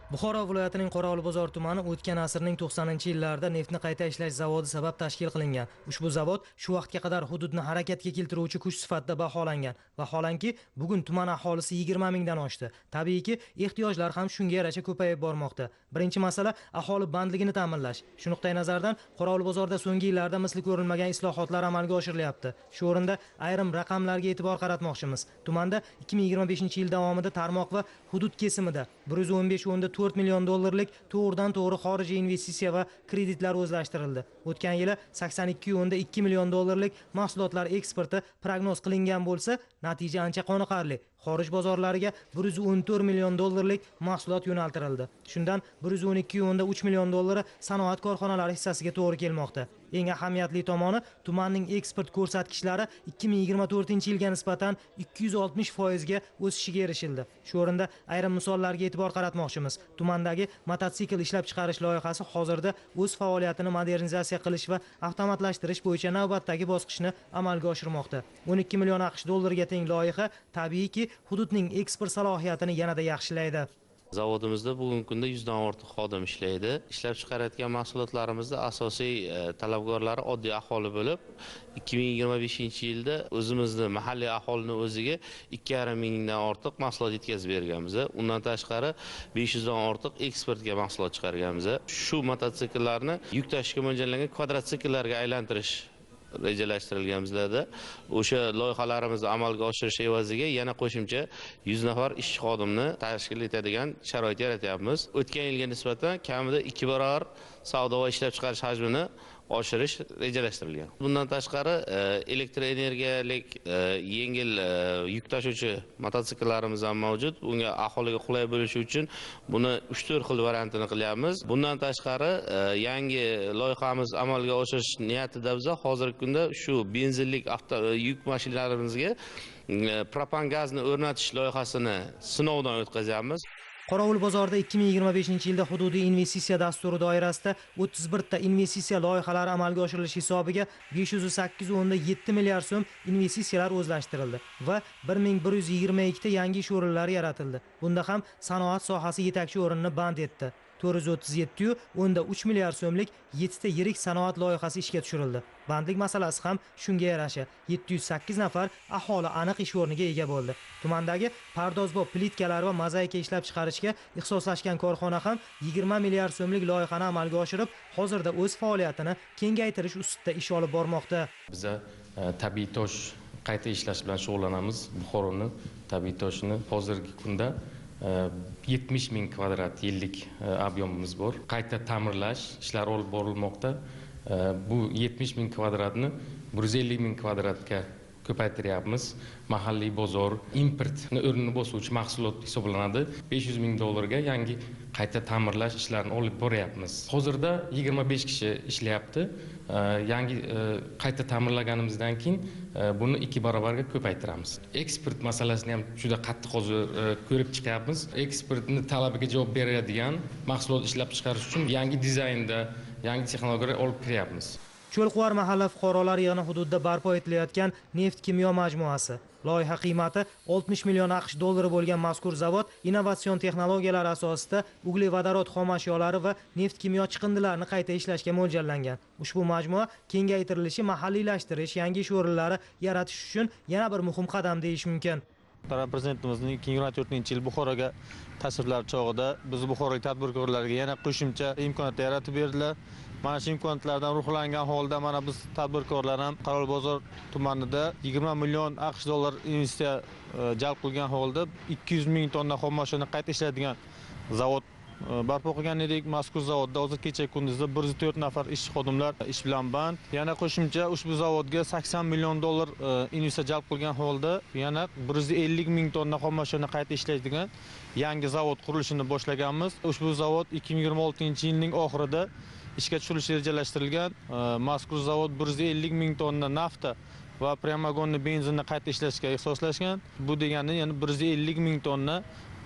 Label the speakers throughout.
Speaker 1: Buxoro viloyatining Qorovulbozor tumani o'tgan asrning 90-yillarida neftni qayta ishlash zavodi sabab tashkil qilingan. Ushbu zavod shu vaqtga qadar hududni harakatga keltiruvchi kuch sifatida baholangan. Vaholanki, bugun tuman aholisi 20 mingdan oshdi. Tabiiyki, ehtiyojlar ham shunga yarasha ko'payib bormoqda. Birinchi masala aholi bandligini ta'minlash. Shu nuqtai nazardan Qorovulbozorda so'nggi yillarda misli ko'rilmagan islohotlar amalga oshirilyapti. Shu o'rinda ayrim raqamlarga e'tibor qaratmoqchimiz. Tumanda 2025-yil davomida tarmoq va hudud kesimida 115.4 million dollarlik to'g'ridan to'g'ri xorijiy investitsiya va kreditlar o'zlashtirildi. O'tgan yili 82.2 million dollarlik mahsulotlar eksporti prognoz qilingan bo'lsa, natija ancha qoniqarli. Xorij bozorlariga 114 million dollarlik mahsulot yo'naltirildi. Shundan 112.3 million dollari sanoat korxonalari hissasiga to'g'ri kelmoqda. Eng ahamiyatli tomoni, tumanning eksport ko'rsatkichlari 2024-yilga nisbatan 260% ga o'sishiga erishildi. Shu o'rinda ayrim misollarga e'tibor qaratmoqchimiz. Tumandagi mototsikl ishlab chiqarish loyihasi hozirda o'z faoliyatini modernizatsiya qilish va avtomatlashtirish bo'yicha navbatdagi bosqichni amalga oshirmoqda. 12 million AQSh dollariga teng loyiha tabiiyki hududning eksport salohiyatini yanada yaxshilaydi.
Speaker 2: Zavodimizda bugungi kunda 100 dan ortiq xodim ishlaydi. Ishlab chiqarayotgan mahsulotlarimizda asosiy talabgorlari oddiy aholi bo'lib, 2025-yilda o'zimizni mahalliy aholini o'ziga 2,5 mingdan ortiq mahsulot yetkazib berganmiz. Undan tashqari 500 dan ortiq eksportga mahsulot chiqarganmiz. Shu mototsikllarni yuk tashishga mo'ljallangan kvadratsikllarga aylantirish rejalashtirilgan bizlarda. O'sha loyihalarimizni amalga oshirish evaziga yana qo'shimcha 100 nafar ishchi xodimni tashkil etadigan sharoit yaratyapmiz. O'tgan yilga nisbatan kamida 2 barobar savdo va ishlab chiqarish hajmini oshirish rejalashtirilgan. Bundan tashqari elektr energiyalik yengil yuk tashuvchi mototsikllarimiz ham mavjud. Bunga aholiga qulay bo'lishi uchun buni 3-4 xil variantini qilyapmiz. Bundan tashqari yangi loyihamiz amalga oshirish niyatida biz hozirgi kunda shu benzinlik avto yuk mashinalarimizga propan gazni o'rnatish loyihasini sinovdan o'tkazyapmiz.
Speaker 1: Qorovulbozorda 2025-yilda hududiy investitsiya dasturi doirasida 31 ta investitsiya loyihalari amalga oshirilishi hisobiga 508.7 milliard so'm investitsiyalar o'zlashtirildi va 1122 ta yangi ish o'rinlari yaratildi. Bunda ham sanoat sohasi yetakchi o'rinni band etdi. 437.3 milliard so'mlik 7 ta yirik sanoat loyihasi ishga tushirildi. Bandlik masalasi ham shunga yarasha 708 nafar aholi aniq ish o'rniga ega bo'ldi. Tumandagi pardozbob plitkalar va mozaika ishlab chiqarishga ixtisoslashgan korxona ham 20 milliard so'mlik loyihani amalga oshirib, hozirda o'z faoliyatini kengaytirish ustida ish olib bormoqda.
Speaker 3: Biz tabiiy tosh qayta ishlash bilan shug'ullanamiz. Buxoroni tabiiy toshini hozirgi kunda 70 ming kvadrat yillik ob'yomimiz bor. Qayta ta'mirlash ishlari olib borilmoqda. Bu 70 ming kvadratni 150 ming kvadratga ko'paytiryapmiz. Mahalliy bozor importni o'rnini bosuvchi mahsulot hisoblanadi. 500 ming dollarga yangi qayta ta'mirlash ishlarini olib boryapmiz. Hozirda 25 kishi ishlayapti. Yangi qayta ta'mirlaganimizdan keyin buni 2 barobarga ko'paytiramiz. Eksport masalasini ham juda qattiq hozir ko'rib chiqyapmiz. Eksportni talabiga javob beradigan mahsulot ishlab chiqarish uchun yangi dizaynda, yangi texnologiyalar olib kiryapmiz.
Speaker 1: Cho'lquvar mahalla fuqarolar yig'ini hududida barpo etilayotgan neft kimyo majmuasi. Loyiha qiymati 60 million AQSh dollari bo'lgan mazkur zavod innovatsion texnologiyalar asosida uglevodorod xom ashyolari va neft kimyo chiqindilarini qayta ishlashga mo'ljallangan. Ushbu majmua kengaytirilishi mahalliylashtirish, yangi ish o'rinlari yaratish uchun yana bir muhim qadam deyish mumkin.
Speaker 4: Muhtaram Prezidentimizning 2024-yil Buxoroga tashriflari chog'ida biz buxorolik tadbirkorlarga yana qo'shimcha imkoniyatlar yaratib berdilar. Mana shu imkoniyatlardan ruhlangan holda mana biz tadbirkorlar ham Qorovulbozor tumanida 20 million AQSh dollar investitsiya jalb qilgan holda 200 ming tonna xom ashyoni qayta ishlaydigan zavod barpo qilgan edik. Mazkur zavodda hozir kecha kunduzda 104 nafar ishchi xodimlar ish bilan band. Yana qo'shimcha ushbu zavodga 80 million dollar investitsiya jalb qilgan holda yana 150 ming tonna xom ashyoni qayta ishlaydigan yangi zavod qurilishini boshlaganmiz. Ushbu zavod 2026-yilning oxirida ishga tushirilishi rejalashtirilgan. Mazkur zavod 150 ming tonna nafta va prямогонный benzinni qayta ishlashga ixtisoslashgan. Bu degani yana 150 ming tonna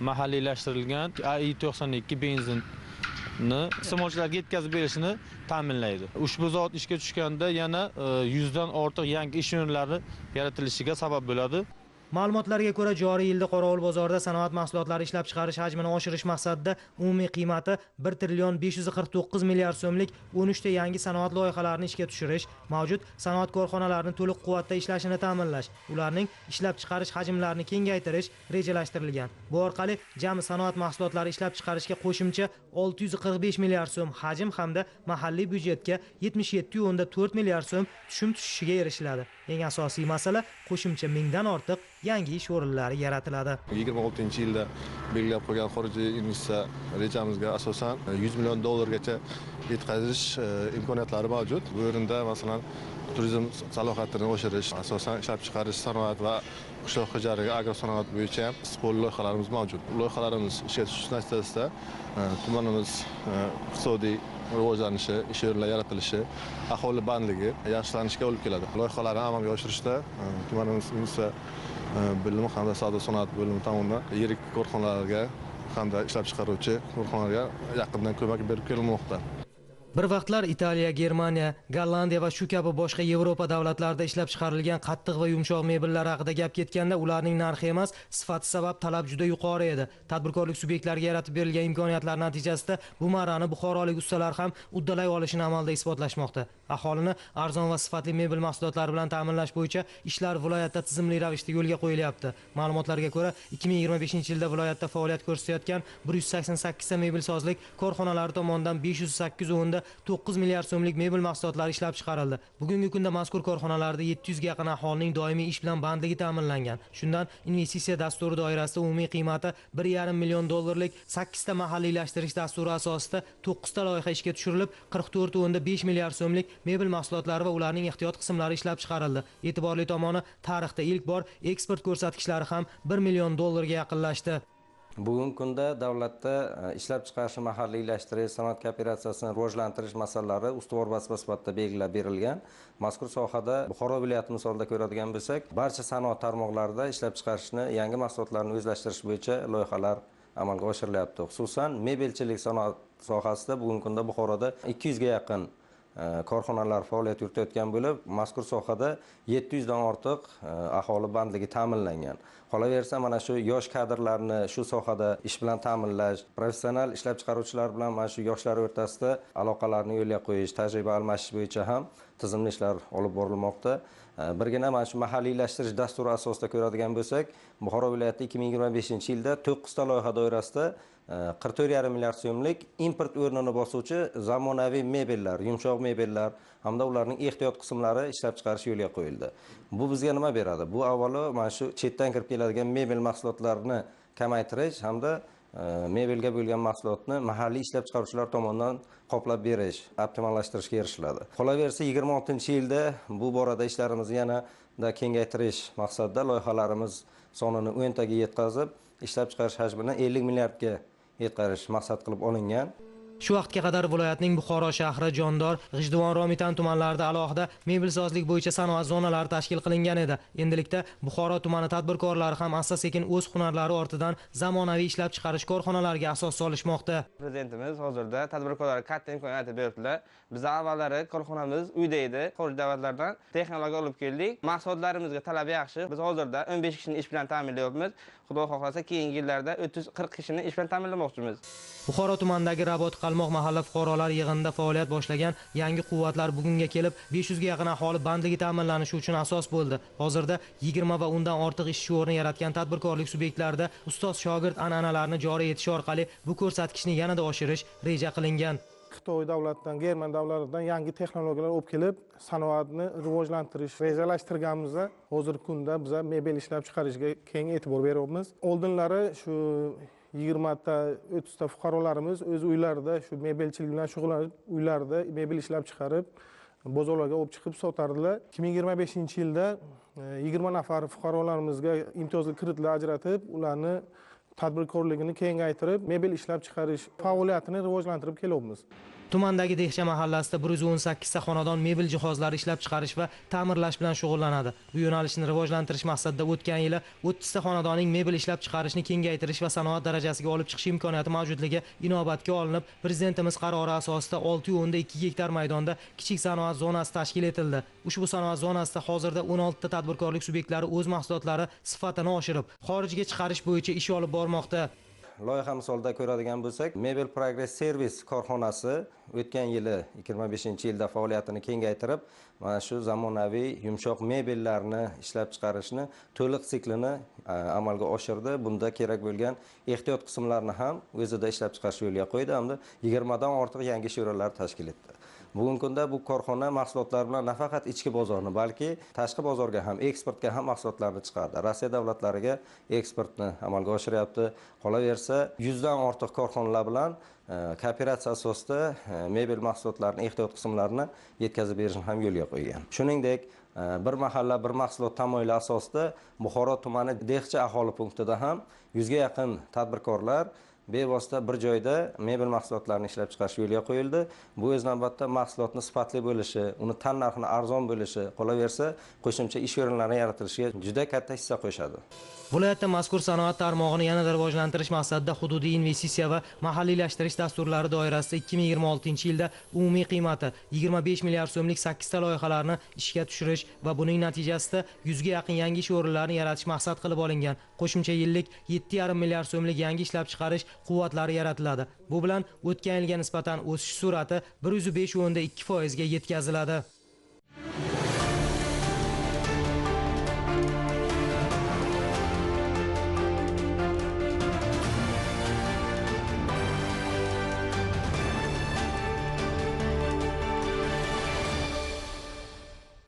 Speaker 4: mahalliylashtirilgan AI92 benzinni iste'molchilarga yetkazib berishini ta'minlaydi. Ushbu zavod ishga tushganda yana 100 dan ortiq yangi ish o'rinlari yaratilishiga sabab bo'ladi.
Speaker 1: Ma'lumotlarga ko'ra, joriy yilda Qorovulbozorda sanoat mahsulotlari ishlab chiqarish hajmini oshirish maqsadida umumiy qiymati 1 trillion 549 milliard so'mlik 13 ta yangi sanoat loyihalarini ishga tushirish, mavjud sanoat korxonalarini to'liq quvvatda ishlashini ta'minlash, ularning ishlab chiqarish hajmlarini kengaytirish rejalashtirilgan. Bu orqali jami sanoat mahsulotlari ishlab chiqarishga qo'shimcha 645 milliard so'm hajm hamda mahalliy byudjetga 77,4 milliard so'm tushum tushishiga erishiladi. Eng asosiy masala, qo'shimcha 1000 dan ortiq yangi ish o'rinlari yaratiladi.
Speaker 5: 26-yilda belgilab qo'ygan xorijiy investitsiya rejamizga asosan 100 million dollargacha yetkazish imkoniyatlari mavjud. Bu o'rinda masalan turizm salohiyatini oshirish, asosan ishlab chiqarish, sanoat va qishloq xo'jaligi, agrosanoat bo'yicha ham istiqbolli loyihalarimiz mavjud. Loyihalarimiz ishga tushishi natijasida tumanimiz iqtisodiy rivojlanishi, ish o'rinlari yaratilishi, aholi bandligi yaxshilanishiga olib keladi. Loyihalarni amalga oshirishda tumanimiz investitsiya bo'limi hamda savdo sanoat bo'limi tomonidan yirik korxonalarga hamda ishlab chiqaruvchi korxonalarga yaqindan ko'mak berib kelinmoqda.
Speaker 1: Bir vaqtlar Italiya, Germaniya, Gollandiya va shu kabi boshqa Yevropa davlatlarida ishlab chiqarilgan qattiq va yumshoq mebellar haqida gap ketganda ularning narxi emas, sifati sabab talab juda yuqori edi. Tadbirkorlik subyektlariga yaratib berilgan imkoniyatlar natijasida bu marrani buxorolik ustalar ham uddalay olishini amalda isbotlashmoqda. Aholini arzon va sifatli mebel mahsulotlari bilan ta'minlash bo'yicha ishlar viloyatda tizimli ravishda yo'lga qo'yilyapti. Ma'lumotlarga ko'ra, 2025-yilda viloyatda faoliyat ko'rsatayotgan 188 ta mebelsozlik korxonalari tomonidan 508,9 milliard so'mlik mebel mahsulotlari ishlab chiqarildi. Bugungi kunda mazkur korxonalarda 700 ga yaqin aholining doimiy ish bilan bandligi ta'minlangan. Shundan investitsiya dasturi doirasida umumiy qiymati 1,5 million dollarlik 8 ta mahalliylashtirish dasturi asosida 9 ta loyiha ishga tushirilib, 44,5 milliard so'mlik mebel mahsulotlari va ularning ehtiyot qismlari ishlab chiqarildi. E'tiborli tomoni, tarixda ilk bor eksport ko'rsatkichlari ham 1 million dollarga yaqinlashdi.
Speaker 6: Bugungi kunda davlatda ishlab chiqarishni mahalliylashtirish, sanoat kooperatsiyasini rivojlantirish masalalari ustuvor vazifa sifatida belgilab berilgan. Mazkur sohada Buxoro viloyati misolida ko'radigan bo'lsak, barcha sanoat tarmoqlarida ishlab chiqarishni, yangi mahsulotlarni o'zlashtirish bo'yicha loyihalar amalga oshirilyapti. Xususan, mebelchilik sanoat sohasida bugungi kunda Buxoroda 200 ga yaqin korxonalar faoliyat yuritayotgan bo'lib, mazkur sohada 700 dan ortiq aholi bandligi ta'minlangan. Qolaversa, mana shu yosh kadrlarni shu sohada ish bilan ta'minlash, professional ishlab chiqaruvchilar bilan mana shu yoshlar o'rtasida aloqalarni yo'lga qo'yish, tajriba almashish bo'yicha ham tizimli ishlar olib borilmoqda. Birgina mana shu mahalliylashtirish dasturi asosida ko'radigan bo'lsak, Buxoro viloyatida 2025-yilda 9 ta loyiha doirasida 44,5 milliard so'mlik import o'rnini bosuvchi zamonaviy mebellar, yumshoq mebellar hamda ularning ehtiyot qismlari ishlab chiqarish yo'lga qo'yildi. Bu bizga nima beradi? Bu avvalo mana shu chetdan kirib keladigan mebel mahsulotlarini kamaytirish hamda mebelga bo'lgan mahsulotni mahalliy ishlab chiqaruvchilar tomonidan qoplab berish, optimallashtirishga erishiladi. Qolaversa, 26-yilda bu borada ishlarimizni yanada kengaytirish maqsadida loyihalarimiz sonini 10 taga yetkazib, ishlab chiqarish hajmini 50 milliardga yetkazish maqsad qilib olingan.
Speaker 1: Shu vaqtga qadar viloyatning Buxoro shahri, Jondor, G'ijduvon, Romitan tumanlarida alohida mebelsozlik bo'yicha sanoat zonalari tashkil qilingan edi. Endilikda Buxoro tumani tadbirkorlari ham asta-sekin o'z hunarlari ortidan zamonaviy ishlab chiqarish korxonalariga asos solishmoqda.
Speaker 7: Prezidentimiz hozirda tadbirkorlarga katta imkoniyat beribdilar. Biz avvallari korxonamiz uyda edi, xorij davlatlardan texnologiya olib keldik. Mahsulotlarimizga talab yaxshi. Biz hozirda 15 kishini ish bilan ta'minlayapmiz. Xudo xohlasa keyingi yillarda 30-40 kishini ish bilan ta'minlamoqchimiz.
Speaker 1: Buxoro tumanidagi Rabot Qalmoq mahalla fuqarolar yig'inida faoliyat boshlagan yangi quvvatlar bugunga kelib 500 ga yaqin aholi bandligi ta'minlanishi uchun asos bo'ldi. Hozirda 20 va undan ortiq ishchi o'rni yaratgan tadbirkorlik subyektlarida ustoz shogird an'analarini joriy etish orqali bu ko'rsatkichni yanada oshirish reja qilingan.
Speaker 8: Xitoy davlatidan, German davlatidan yangi texnologiyalar olib kelib, sanoatni rivojlantirish rejalashtirganimizda hozirgi kunda biz mebel ishlab chiqarishga keng e'tibor beryapmiz. Oldinlari shu 20 ta 30 ta fuqarolarimiz o'z uylarida shu mebelchilik bilan shug'ullanib, uylarida mebel ishlab chiqarib, bozorlarga olib chiqib sotardilar. 2025-yilda 20 nafar fuqarolarimizga imtiyozli kreditlar ajratib, ularni tadbirkorligini kengaytirib, mebel ishlab chiqarish faoliyatini rivojlantirib kelyapmiz.
Speaker 1: Tumandagi Dehcha mahallasida 118 ta xonadon mebel jihozlari ishlab chiqarish va ta'mirlash bilan shug'ullanadi. Bu yo'nalishni rivojlantirish maqsadida o'tgan yili 30 ta xonadonning mebel ishlab chiqarishni kengaytirish va sanoat darajasiga olib chiqish imkoniyati mavjudligi inobatga olinib, Prezidentimiz qarori asosida 6.2 gektar maydonda kichik sanoat zonasi tashkil etildi. Ushbu sanoat zonasida hozirda 16 ta tadbirkorlik subyektlari o'z mahsulotlari sifatini oshirib, xorijga chiqarish bo'yicha ish olib bormoqda.
Speaker 6: Loyiha misolida ko'radigan bo'lsak, Mebel Progress Service korxonasi o'tgan yili 25-yilda faoliyatini kengaytirib, mana shu zamonaviy yumshoq mebellarni ishlab chiqarishni to'liq siklini amalga oshirdi. Bunda kerak bo'lgan ehtiyot qismlarni ham o'zida ishlab chiqarish yo'lga qo'ydi hamda 20 dan ortiq yangi ish o'rinlari tashkil etdi. Bugungi kunda bu korxona mahsulotlar bilan nafaqat ichki bozorni, balki tashqi bozorga ham, eksportga ham mahsulotlarni chiqardi. Rossiya davlatlariga eksportni amalga oshiryapti. Qolaversa, 100 dan ortiq korxonalar bilan kooperatsiya asosida mebel mahsulotlarini, ehtiyot qismlarini yetkazib berishni ham yo'lga qo'ygan. Shuningdek, bir mahalla bir mahsulot tamoyili asosida Buxoro tumani Dehcha aholi punktida ham 100 ga yaqin tadbirkorlar bevosita bir joyda mebel mahsulotlarini ishlab chiqarish yo'lga qo'yildi. Bu o'z navbatda mahsulotni sifatli bo'lishi, uni tan narxini arzon bo'lishi, qolaversa qo'shimcha ish o'rinlari yaratilishiga juda katta hissa qo'shadi.
Speaker 1: Viloyatda mazkur sanoat tarmog'ini yanada rivojlantirish maqsadida hududiy investitsiya va mahalliylashtirish dasturlari doirasida 2026-yilda umumiy qiymati 25 milliard so'mlik 8 ta loyihalarni ishga tushirish va buning natijasida 100 ga yaqin yangi ish o'rinlarini yaratish maqsad qilib olingan. Qo'shimcha yillik 7,5 milliard so'mlik yangi ishlab chiqarish quvvatlari yaratiladi. Bu bilan o'tgan yilga nisbatan o'sish sur'ati 105.2% ga yetkaziladi.